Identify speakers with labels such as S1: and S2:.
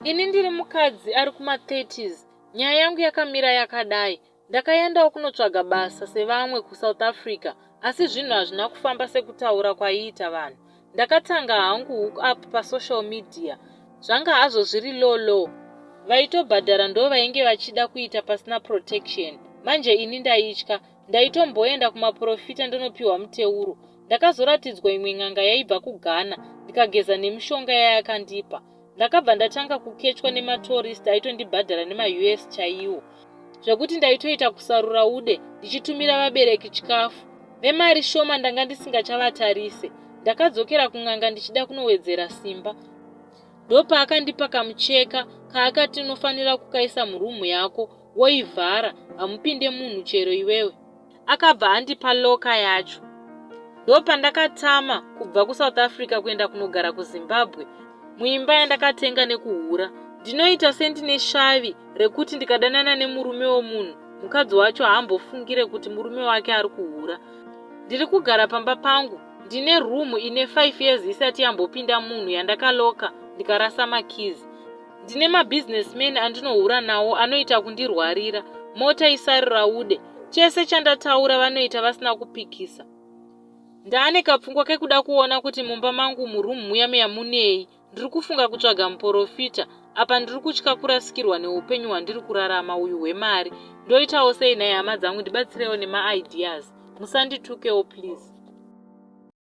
S1: Ini ndiri mukadzi ari kuma-30s. Nyaya yangu yakamira yakadai. Ndakaendawo kunotsvaga basa sevamwe kuSouth Africa asi zvinhu hazvina kufamba sekutaura kwaiita vanhu. Ndakatanga hangu hook up pasocial media. Zvanga hazvo zviri low low. Vaitobhadhara ndovainge vachida kuita pasina protection. Manje ini ndaitya. Ndaitomboenda kumaporofita ndonopiwa muteuro. Ndakazoratidzwa imwe n'anga yaibva kuGhana ndikageza nemishonga yayakandipa. Ndakabva ndatanga kukechwa nematourist aitondibhadhara nemaUS chaiwo. Zvekuti ndaitoita kusarura ude ndichitumira vabereki chikafu. Vemari shoma ndanga ndisingachavatarise. Ndakadzokera kun'anga ndichida kunowedzera simba. Ndopaakandipa kamucheka kaakati unofanira kukaisa murumu yako woivhara hamupinde munhu chero iwewe. Akabva andipa loka yacho. Ndopandakatama kubva kuSouth Africa kuenda kunogara kuZimbabwe muimba yandakatenga nekuhura. Ndinoita sendine shavi rekuti ndikadanana nemurume wemunhu mukadzi wacho haambofungire kuti murume wake ari kuhura. Ndiri kugara pamba pangu ndine room ine 5 years isati yambopinda munhu yandakaloka ndikarasa makeys. Ndine mabusinessmen andinohura nawo anoita kundirwarira, mota isaruraude. Chese chandataura vanoita vasina kupikisa. Ndaane kapfungwa kekuda kuona kuti mumba mangu muroom muya muya munei. Ndiri kufunga kutsvaga muporofita, apa ndiri kutya kurasikirwa neupenyu hwandiri kurarama uyu hwemari. Ndoitawo sei nhai hama dzangu ndibatsirewo nemaideas. Musanditukewo please.